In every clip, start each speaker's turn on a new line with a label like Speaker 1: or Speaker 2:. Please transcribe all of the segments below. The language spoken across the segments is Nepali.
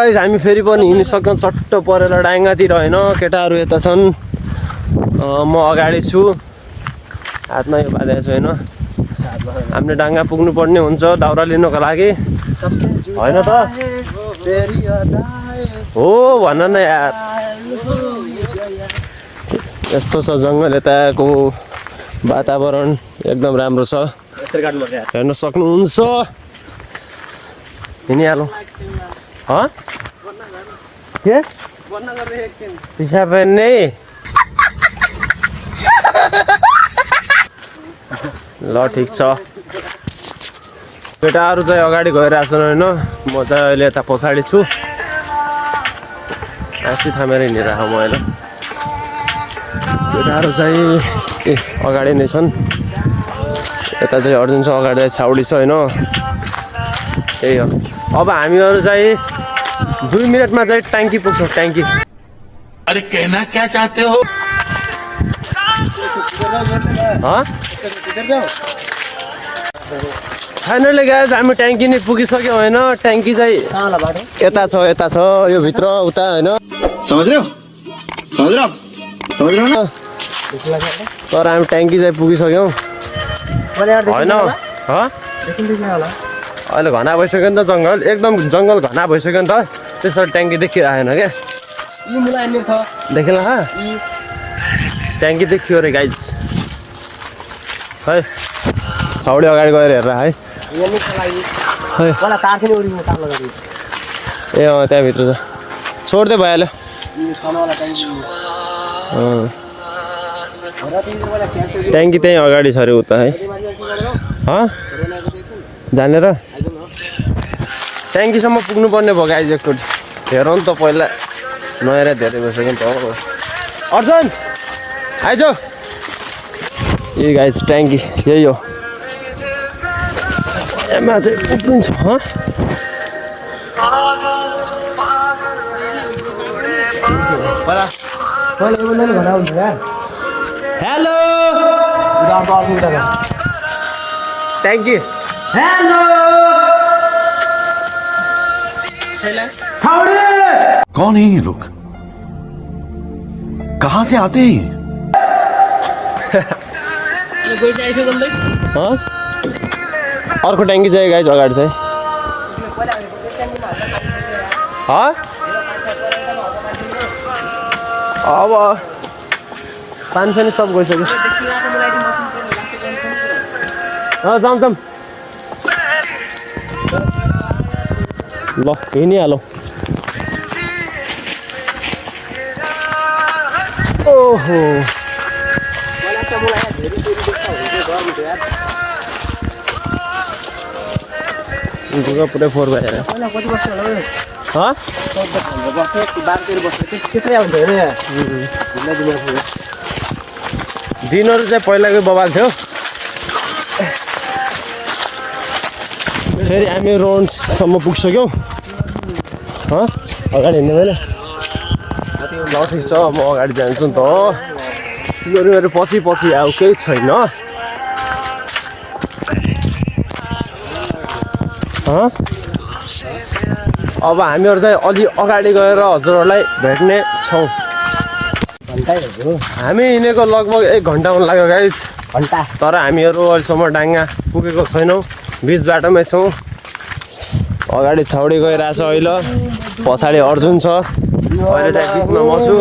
Speaker 1: गाइस हामी फेरि पनि हिँडिसक्यौँ चट्ट परेर डाङ्गातिर होइन केटाहरू यता छन् म अगाडि छु हातमा यो बाँधेको छु होइन हामीले डाङ्गा पुग्नु पर्ने हुन्छ दाउरा लिनको लागि होइन त हो भन न यार यस्तो छ जङ्गल यताको वातावरण एकदम राम्रो छ हेर्न सक्नुहुन्छ हिँडिहालौँ के पिसाब फेर्ने ल ठिक छ केटाहरू चाहिँ अगाडि गइरहेछन् होइन म चाहिँ अहिले यता पछाडि छु आँसी थामेर हिँडिरहेको म होइन केटाहरू चाहिँ अगाडि नै छन् यता चाहिँ अर्जुन छ अगाडि चाहिँ छाउडी छ होइन त्यही हो अब हामीहरू चाहिँ 2 मिनटमा चाहिँ ट्याङ्की पुग्छौँ ट्याङ्की
Speaker 2: अरे कहना क्या चाहते हो
Speaker 1: फाइनली गाइस हामी ट्याङ्की नै पुगिसक्यौँ होइन ट्याङ्की चाहिँ यता छ यो भित्र उता होइन तर हामी ट्याङ्की चाहिँ पुगिसक्यौँ होइन अहिले घना भइसक्यो नि त जङ्गल एकदम जङ्गल घना भइसक्यो नि त त्यसरी ट्याङ्की देखिरहेन क्या देखेन ट्याङ्की देखियो अरे गाइज है छाउडी अगाडि गएर हेरेर है ए अँ त्यहाँभित्र छ छोड्दै भइहाल्यो ट्याङ्की त्यहीँ अगाडि छ अरे उता है जानेर ट्याङ्कीसम्म पुग्नुपर्ने भयो गाइज एकचोटि हेरौँ नि त पहिला नहेर धेरै भइसक्यो नि त अर्जुन आइज ए गाइज ट्याङ्की यही हो एमा चाहिँ उठ्नुहुन्छ हेलो ट्याङ्की हेलो
Speaker 2: कौन है ये लोग कहाँ से आते हैं
Speaker 1: अर्को ट्याङ्की चाहिँ गाइज अगाडि चाहिँ अब पानी पनि सब गइसक्यो जाउँ ल हिँडिहालौँ ओहो ढुङ्गा पुरै फोहोर भएर दिनहरू चाहिँ पहिलाकै बवाल थियो फेरि हामी रोडसम्म पुगिसक्यौँ अगाडि हिँड्ने मैले ल ठिक छ म अगाडि जान्छु नि त मेरो पछि अब केही छैन अब हामीहरू चाहिँ अलि अगाडि गएर हजुरहरूलाई भेट्ने छौँ हामी हिँडेको लगभग 1 घन्टामा लाग्यो गाइस तर हामीहरू अहिलेसम्म डाङ्गा पुगेको छैनौँ बिच बाटोमै छौँ अगाडि छाउडी गइरहेछ अहिले पछाडि अर्जुन छ अहिले चाहिँ बिचमा म छु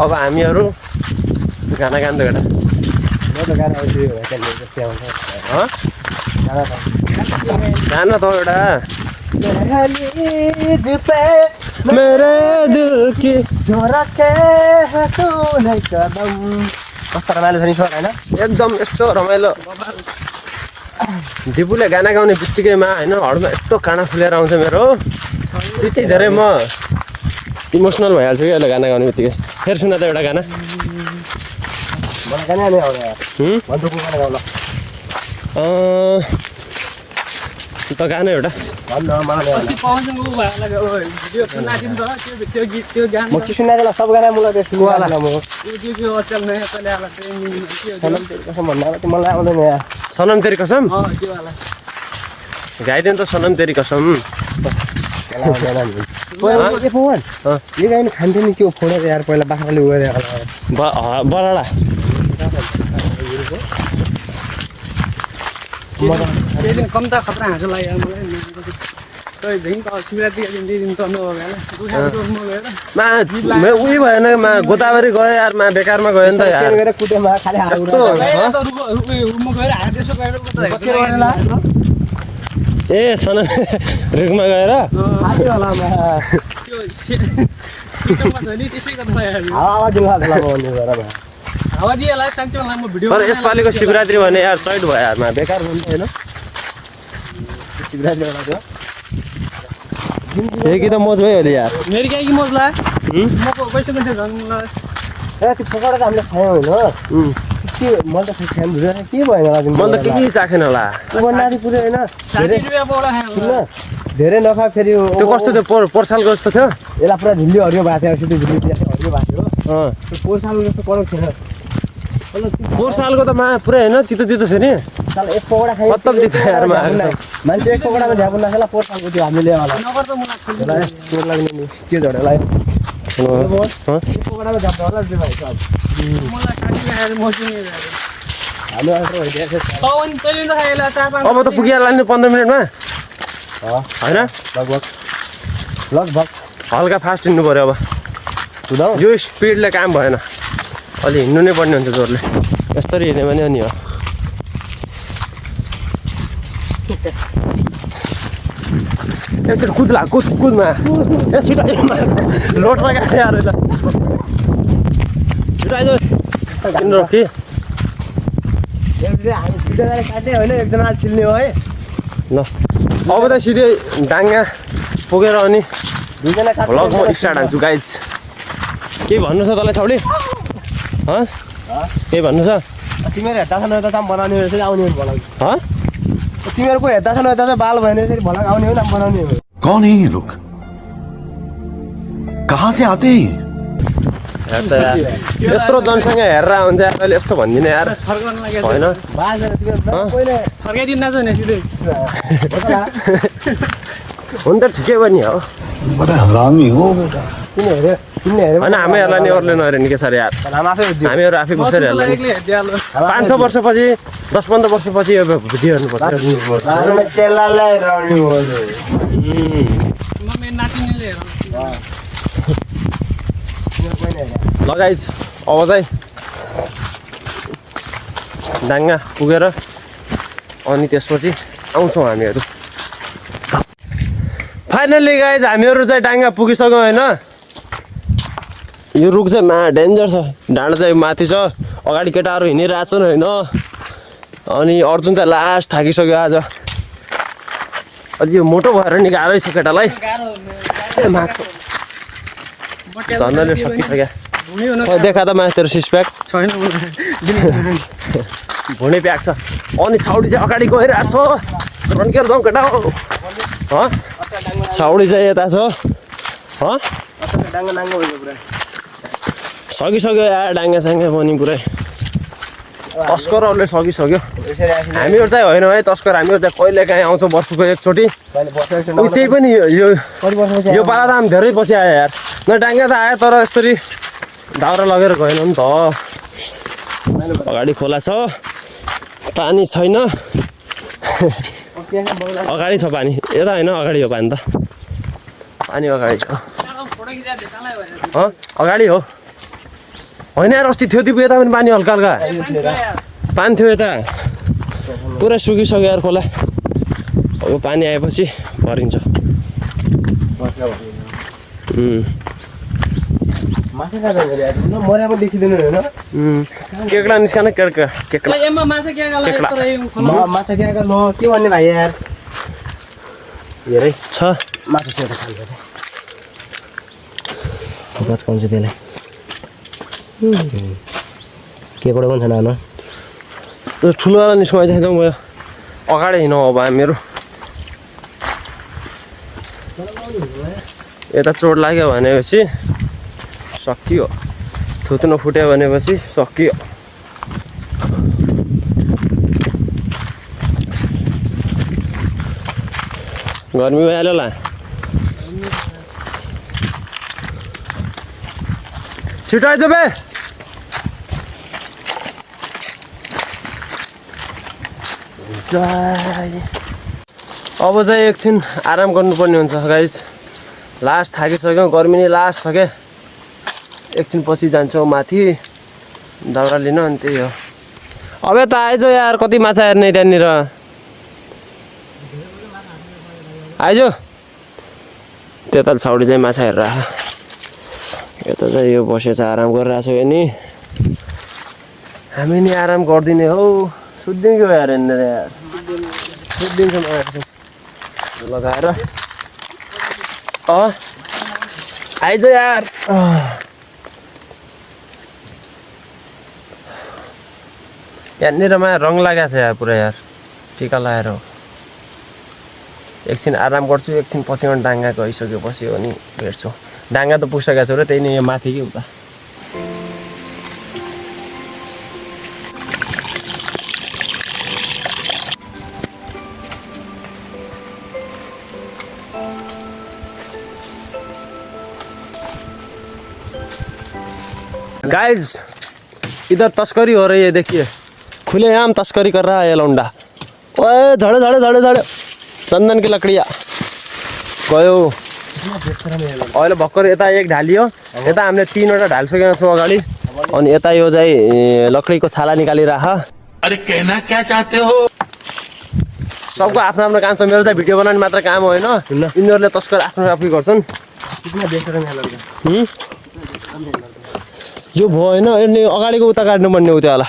Speaker 1: अब हामीहरू गाना गान्दै गाना त एउटा मेरे दिल की कस्तो रमाइलो छ नि सर होइन एकदम यस्तो रमाइलो दिपुले गाना गाउने बित्तिकैमा होइन हडमा यस्तो काँडा फुलेर आउँछ मेरो त्यति धेरै म इमोसनल भइहाल्छु कि अहिले गाना गाउने बित्तिकै फेरि सुन त एउटा गाना त गाना एउटा सब गाना सनम तेरी कसम गाइदिनु त सनम तेरी कसम
Speaker 3: यो गाई खान्थ्यो नि के फोडेर यार पहिला बाख्राले उयो
Speaker 1: बराडा
Speaker 4: कम्ता खतरा हाँसो लाग्यो मलाई शिवरात्रि दिन त
Speaker 1: उयो भएन गोदावरी गयो यार बेकारमा गयो नि त यार ए सन रुखमा गएर तर यसपालिको शिवरात्रि भने यार चैट भयो यार बेकार हुन्छ होइन कि त मोज भयो यार
Speaker 4: मेरो क्या कि मजला मको पैसा पनि झन्ला
Speaker 3: त्यो पकौडा त हामीले खायौँ होइन के मैले त खायौँ बुझेन के भयो होला
Speaker 1: मैले त के चाखेन होला
Speaker 3: नारी पुरै होइन
Speaker 4: 60 रुपैयाँ पौडा खायो
Speaker 3: धेरै नखा फेरि
Speaker 1: त्यो कस्तो थियो पोर्सालको जस्तो थियो
Speaker 3: यसलाई पुरा झिल्ली हरियो भएको थियो सिधै झिल्ली हरियो भएको थियो त्यो पोर्सालको जस्तो कडक थिएन
Speaker 1: पोर्सालको त पुरै होइन तितो तितो थियो नि
Speaker 3: एक पकौडा खायो
Speaker 1: खत्तम तितो यार
Speaker 3: मान्छे एक पकौडामा झ्याप नखेला पोर्सालको त्यो हामीले ल्याएला
Speaker 4: नगर त मलाई
Speaker 3: चोर लाग्ने नि के झोडेला एक पकौडामा झ्याप होला त्यो भाइ सब
Speaker 4: मलाई 60 खाएर मसिने
Speaker 3: हामी अर्को भइदिएको छ
Speaker 4: तवन तैले त खाएला 4-5
Speaker 1: अब त पुगिहाल्ला नि 15 मिनटमा होइन
Speaker 3: लगभग
Speaker 1: हल्का फास्ट हिँड्नु पऱ्यो अब
Speaker 3: कुदाउ
Speaker 1: यो स्पिडले काम भएन अलि हिँड्नु नै पर्ने हुन्छ जोरले यस्तरी हिँड्यो भने अनि हो एकचोटि कुदला कुदमा ए छिटो लोड लगाएर यार छिटो आइज किन रोकी
Speaker 3: हामी दुईजनाले काट्ने होइन एकजनाले छिल्ने हो है
Speaker 1: ल अब त सिधै डाङ्गा पुगेर अनि
Speaker 3: दुईजना काट्ने
Speaker 1: भ्लग म स्टार्ट हान्छु गाइज केही भन्नु छ तँलाई छौडी केही भन्नु छ
Speaker 3: तिमीहरू हेर्दा छ न यता काम बनाउने रहेछ आउने हो भलाउ
Speaker 1: हँ
Speaker 3: तिमीहरूको हेर्दा छ न यता चाहिँ बाल भएन यसरी भलाउ आउने हो नाम बनाउने हो
Speaker 2: कौन है ये लोग कहाँ से आते हैं
Speaker 1: यत्रो जनसङ्ख्या हेरेर हुन्छ यार अहिले यस्तो भन्दिनँ यार
Speaker 4: फर्कन लाग्यो
Speaker 1: होइन
Speaker 3: बाजेर तिमीहरू पहिले
Speaker 4: फर्काइदिन नाच भने सिधै
Speaker 1: हुन त ठिकै पनि हो
Speaker 2: बड़ा हरामी हो बेटा
Speaker 3: किन हेऱ्यो
Speaker 1: होइन हामीहरूलाई नि अरूले नहेऱ्यो नि के छ अरे यार
Speaker 3: हामी आफै
Speaker 1: हामीहरू आफै बसेर हेर्ला नि 500 वर्षपछि 10-15 वर्षपछि यो भिडियो हेर्नुपर्छ
Speaker 4: नातिनीले
Speaker 1: लगाइज अब चाहिँ डाङ्गा पुगेर अनि त्यसपछि आउँछौँ हामीहरू फाइनल्ली गाइज हामीहरू चाहिँ डाङ्गा पुगिसक्यौँ होइन यो रुख चाहिँ डेन्जर छ डाँडा चाहिँ माथि छ अगाडि केटाहरू हिँडिरहेको छन् होइन अनि अर्जुन चाहिँ लास्ट थाकिसक्यो आज अलि यो मोटो भएर नि गाह्रै छ केटालाई झन्डैले सकिसक्यो देखा त माथि तेरो सिक्स प्याक
Speaker 4: छैन
Speaker 1: भुँडी प्याक छ अनि छाउडी चाहिँ अगाडि गइरहेको छ रन्केर जाउँ केटा हो छाउडी चाहिँ यता छ
Speaker 3: डाङ्गा नाङ्गो भयो पुरा
Speaker 1: सकिसक्यो यार डाङ्गा साङ्गा पनि पुरै तस्करहरूले सकिसक्यो हामीहरू चाहिँ होइन है तस्कर हामीहरू चाहिँ कहिले काहीँ आउँछौँ वर्षको एकचोटि त्यही पनि यो पाला त हामी धेरै पछि आयो यार न डाङ्गा त आयो तर यस्तरी दाउरा लगेर गएन नि त अगाडि खोला छ पानी छैन अगाडि छ पानी यता होइन अगाडि हो पानी त पानी अगाडि छ अगाडि हो होइन यार अस्ति थियो दिपु यता पनि पानी हल्का हल्का पानी थियो यता पुरा सुकिसक्यो यार खोला अब पानी आएपछि भरिन्छ
Speaker 3: मर्या पनि देखिँदैन होइन
Speaker 1: केकडा निस्कन केकडा
Speaker 3: माछा क्या ल के भन्ने भाइ यार
Speaker 1: धेरै छ
Speaker 3: माछा सेतो खान्छ बचकाउँछ त्यसलाई केकडा पनि छैन न
Speaker 1: ठुलोवाला निस्कमा चाहिँ जाउँ भयो अगाडि हिँडौँ अब हामीहरू यता चोट लाग्यो भनेपछि सकियो थुत्नु फुट्यो भनेपछि सकियो गर्मी भइहाल्यो होला छिटो आइज बे अब चाहिँ एकछिन आराम गर्नुपर्ने हुन्छ गाइस लास्ट थाकिसक्यो गर्मी नै लास्ट छ क्या एकछिन पछि जान्छौँ माथि दाउरा लिन अनि त्यही हो अब त आइज यार कति माछा हेर्ने त्यहाँनिर आइज त्यता छाउडी चाहिँ माछा हेरेर यता चाहिँ यो बसेछ आराम गरिरहेको छ यो नि हामी नि आराम गरिदिने हौ सुत्दिउँ कि यार हेर्ने यार सुत्दिन्छ लगाएर आइज यार यहाँनिरमा रङ लगाएको छ यार पुरा यार टिका लगाएर हो एकछिन आराम गर्छु एकछिन पछि डाङ्गा गइसकेपछि हो नि भेट्छु डाङ्गा त पुगिसकेको छु र त्यही नै यो माथि कि उता गाइज इधर तस्करी हो रही है देखिए खुलेआम तस्करी कर रहा है ये लौंडा ओए झड़े झड़े झड़े झड़े चंदन की लकड़ियाँ गयो अहिले भर्खर यता एक ढालियो यता हामीले 3वटा ढालिसकेका छौँ अगाडि अनि यता यो चाहिँ लकड़ीको छाला निकालिराख
Speaker 2: अरे कहना क्या चाहते हो
Speaker 1: सबको आफ्नो आफ्नो काम छ मेरो चाहिँ भिडियो बनाउने मात्र काम हो होइन यिनीहरूले तस्कर आफ्नो आफै गर्छन् यो भयो होइन यसले अगाडिको उता काट्नुपर्ने हो त्यो होला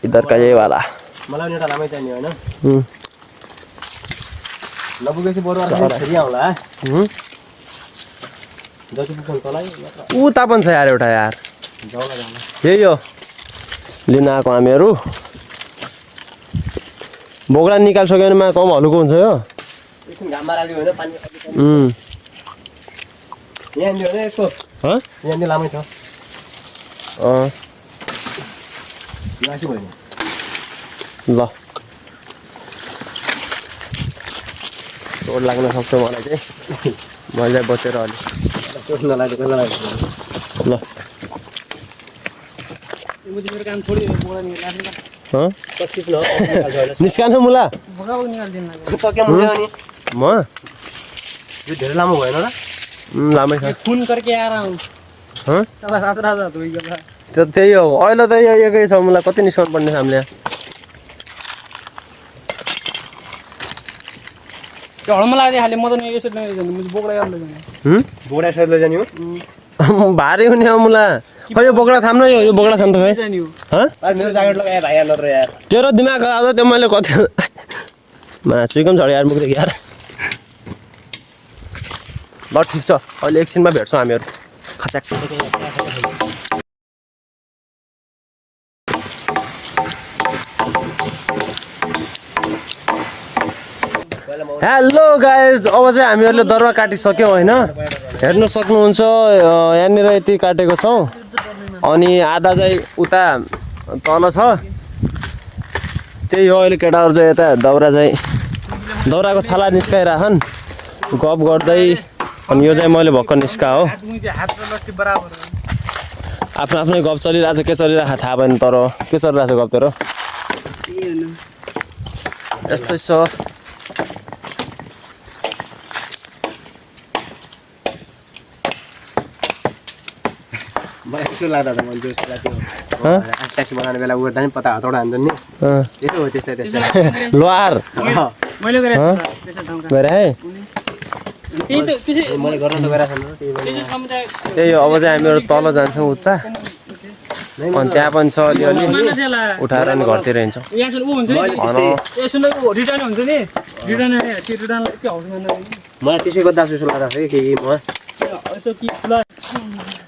Speaker 1: इधर का यही वाला
Speaker 3: मलाई एउटा लामै चाहिने होइन नपुगेपछि बरु फेरि आउँला जति पुग्छ तँलाई
Speaker 1: उता पनि छ यार एउटा यार यही हो लिन आएको हामीहरू बोक्रा निकालिसक्यो भने कम हलुको हुन्छ यो
Speaker 3: एकछिन घाममा राख्यो होइन पानी यहाँनिर होइन यसको यहाँनिर लामै छ राख्यो भयो
Speaker 1: ल चोट लाग्न सक्छ मलाई चाहिँ मैले बसेर अलि
Speaker 3: चोट नलाग्यो ल
Speaker 4: मेरो काम थोरै बोला निकाल्नु
Speaker 1: निस्कानु मुला
Speaker 4: भगाउ निकाल्दिन
Speaker 1: म
Speaker 3: यो धेरै लामो भएन र
Speaker 1: लामै छ
Speaker 4: फोन करके आ रहा हूं साला रात रात धोइ गला
Speaker 1: त्यो त्यही हो अहिले त यो एकै छ मलाई कति निस्काउनु पर्ने छ हामीले
Speaker 4: त्यो हळमा लाग्दै हाले म त नि यसो नै जानु म बोक्रा गर्दै जानु
Speaker 3: बोडा सर लैजाने हो
Speaker 1: भारी हुने हो मुला खै यो बोक्रा थाम्न यो बोक्रा थाम्न खै
Speaker 4: जानु
Speaker 3: मेरो ज्याकेट लगाए भाइ नर यार
Speaker 1: तेरो दिमाग आज त्यो मैले कति मासुको पनि झड्यो यार मुख यार ल ठिक छ अहिले एकछिनमा भेट्छौँ हामीहरू खचाक हेलो गाइज अब चाहिँ हामीहरूले दरुवा काटिसक्यौँ होइन हेर्नु सक्नुहुन्छ यहाँनिर यति काटेको छौँ अनि आधा चाहिँ उता तल छ त्यही हो अहिले केटाहरू चाहिँ यता दाउराको छाला निस्काइराखन् गफ गर्दै अनि यो चाहिँ मैले भर्खर निस्का हो
Speaker 4: हात र लट्टी बराबर
Speaker 1: आफ्नो आफ्नै गफ चलिरहेको छ के चलिरहेको थाहा भएन तर के चलिरहेको छ गफ तेरो यस्तै छ
Speaker 3: यस्तो लाग्दा त मैले जस्तो लाग्यो ट्याक्सी बनाउने बेला उता नि पता हातौडा हान्छ नि त्यसो हो त्यस्तै
Speaker 1: लोहार
Speaker 4: मैले गरे त्यसो ढंगा
Speaker 1: गरे है
Speaker 4: त्यही त त्यसै
Speaker 3: मैले गर्न त गराएको छैन
Speaker 4: त्यसै समुदाय
Speaker 1: त्यही हो अब चाहिँ हामीहरू तल जान्छौँ उता अनि त्यहाँ पनि छ अलिअलि उठाएर नि घरतिर हिँड्छौँ
Speaker 4: यहाँ चाहिँ उ हुन्छ नि ए सुन रिटर्न हुन्छ नि रिटर्न त्यो रिटर्नलाई के हाउस गर्न
Speaker 3: मलाई त्यसै गर्दा जस्तो लाग्दा के म
Speaker 4: यसो कि ल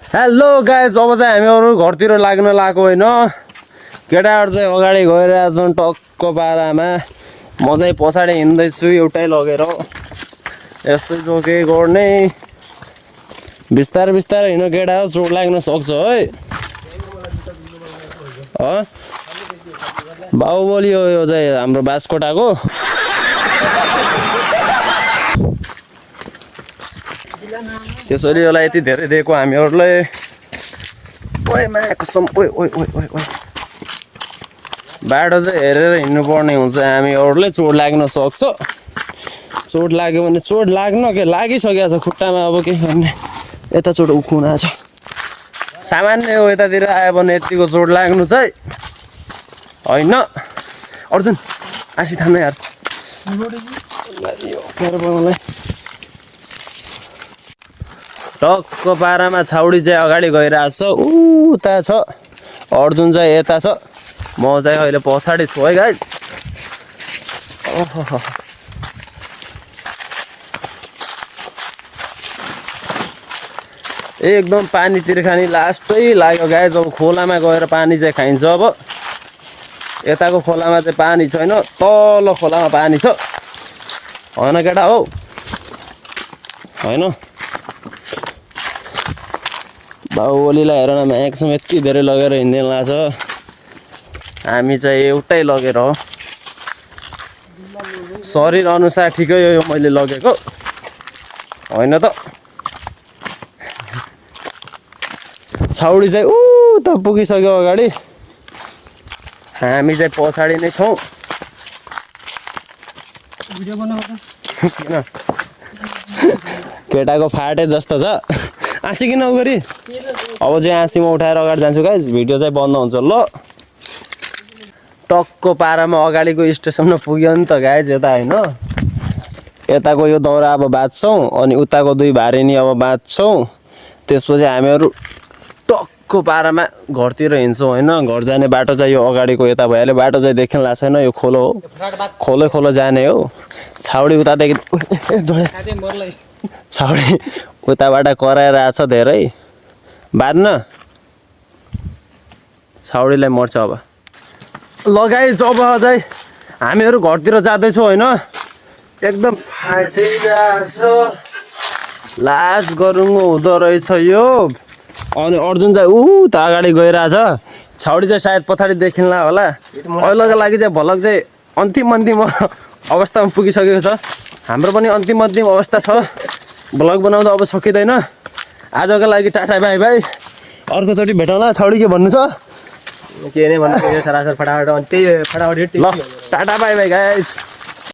Speaker 1: हेलो गाइज अब चाहिँ हामीहरू घरतिर लाग्न लागेको होइन केटाहरू चाहिँ अगाडि गइरहेको छन् टक्क पारामा म चाहिँ पछाडि हिँड्दैछु एउटै लगेर यस्तै जोके गर्ने बिस्तारै बिस्तारै हिँड्नु केटा हो चोट लाग्न सक्छ है बाहुबली हो यो चाहिँ हाम्रो बासकोटाको त्यसैले यसलाई यति धेरै दिएको हामीहरूलाई ओए मा कसम ओए ओए ओए ओए ओए बाटो चाहिँ हेरेर हिँड्नुपर्ने हुन्छ हामीहरूले चोट लाग्न सक्छ चोट लाग्यो भने चोट लाग्न के लागिसकेको छ खुट्टामा अब के गर्ने यता चोट उखुना छ सामान्य हो यतातिर आयो भने यतिको चोट लाग्नु चाहिँ होइन अर्जुन आसी थाम्न यार टक्क पारामा छाउडी चाहिँ अगाडि गइरहेको छ उता छ अर्जुन चाहिँ यता छ म चाहिँ अहिले पछाडि छु है गाइस ओहो एकदम पानीतिर खाने लास्टै लाग्यो गाइस अब खोलामा गएर पानी चाहिँ खाइन्छ अब यताको खोलामा चाहिँ पानी छैन तल खोलामा पानी छ होइन केटा हो होइन बाहुबलीलाई हेर न म्याक्समा यति धेरै लगेर हिँड्दैन लाग्छ हामी चाहिँ एउटै लगेर हो शरीर अनुसार ठिकै हो यो मैले लगेको होइन त छाउडी चाहिँ त पुगिसक्यो अगाडि हामी चाहिँ पछाडि नै छौँ किन केटाको फाटे जस्तो छ आँसी किन उ गरी अब चाहिँ आँसी म उठाएर अगाडि जान्छु गाइस भिडियो चाहिँ बन्द हुन्छ ल टक्क पारामा अगाडिको स्टेसनमा पुग्यो नि त गाइस यता होइन यताको यो दौरा अब बाँच्छौँ अनि उताको दुई भारी नि अब बाँच्छौँ त्यसपछि हामीहरू टक्क पारामा घरतिर हिँड्छौँ होइन घर जाने बाटो चाहिँ यो अगाडिको यता भइहाल्यो बाटो चाहिँ देखिन लाग्छ छैन यो खोलो हो खोलो जाने हो छाउडी उतादेखि छाउडी उताबाट कराइरहेछ धेरै बाँध्न छाउडीलाई मर्छ अब लगाइस अब चाहिँ हामीहरू घरतिर जाँदैछौँ होइन एकदम फाटिरहेछ लास्ट गरुङ हुँदो रहेछ यो अनि अर्जुन चाहिँ त अगाडि गइरहेछ छाउडी चाहिँ सायद पछाडि देखिन्ला होला अहिलेको लागि चाहिँ भलक चाहिँ अन्तिम अवस्थामा पुगिसकेको छ हाम्रो पनि अन्तिम अवस्था छ भ्लग बनाउँदा अब सकिँदैन आजको लागि टाटा बाई बाई अर्कोचोटि भेटौँला छाउडी के भन्नु छ
Speaker 3: के नै भन्नु सरासर फटाफट अनि त्यही फटाफट
Speaker 1: ल टाटा बाई बाई गाइस